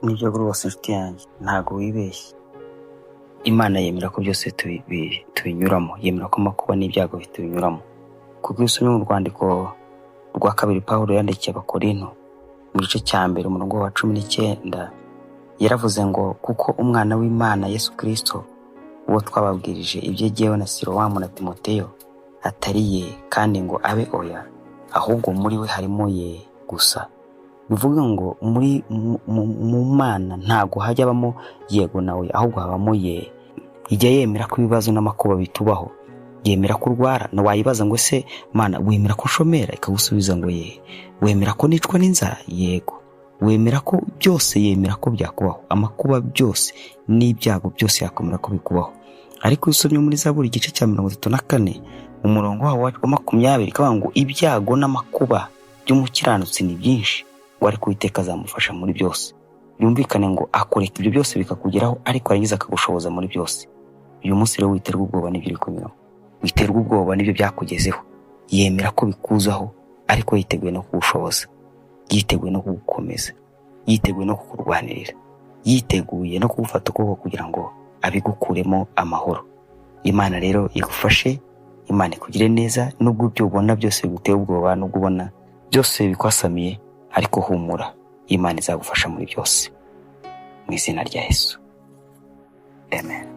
Nibyo rwose, inshuti yanjye, ntabwo wibeshye. Imana yemera ko byose tubinyuramo, yemera ko amakuba n'ibyago tubinyuramo. Kuko iyo usomye mu rwandiko rwa kabiri Pawulo yandikiye Abakorinto, mu gice cya mbere, umurongo wa 19, yaravuze ngo: "Kuko umwana w'Imana Yesu Kirisito, uwo twababwirije ibyo jyewe na Silowamu na Timoteyo, atari ye kandi ngo abe oya, ahubwo muri we harimo ye gusa." Bivuga ngo muri mu Mana ntabwo hajya habamo yego na oya, ahubwo habamo ye. Ijya yemera ko ibibazo n'amakuba bitubaho, yemera ko urwara. Na wayibaza ngo: "Ese Mana, wemera ko nshomera?" Ikagusubiza ngo: "Ye." "Wemera ko nicwa n'inzara?" "Yego." "Wemera ko byose?" Yemera ko byakubaho, amakuba byose n'ibyago byose yakwemera ko bikubaho. Ariko iyo usomye muri Zaburi igice cya 34, umurongo wawo wa 20, ikavuga ngo: "Ibyago n'amakuba by'umukiranutsi ni byinshi," ngo: "ariko Uwiteka azamufasha muri byose." Byumvikane ngo akureka ibyo byose bikakugeraho, ariko arangiza akagushoboza muri byose. Uyu munsi rero witerwa ubwoba n'ibyo uri kunyuramo, witerwa ubwoba n'ibyo byakugezeho. Yemera ko bikuzaho, ariko yiteguye no kugushoboza, yiteguye no kugukomeza, yiteguye no kukurwanirira, yiteguye no kugufata ukuboko kugira ngo abigukuremo amahoro. Imana rero igufashe, Imana ikugire neza. Nubwo ibyo ubona byose biguteye ubwoba, nubwo ubona byose bikwasamiye, ariko humura, Imana izagufasha muri byose, mu izina rya Yesu, amen.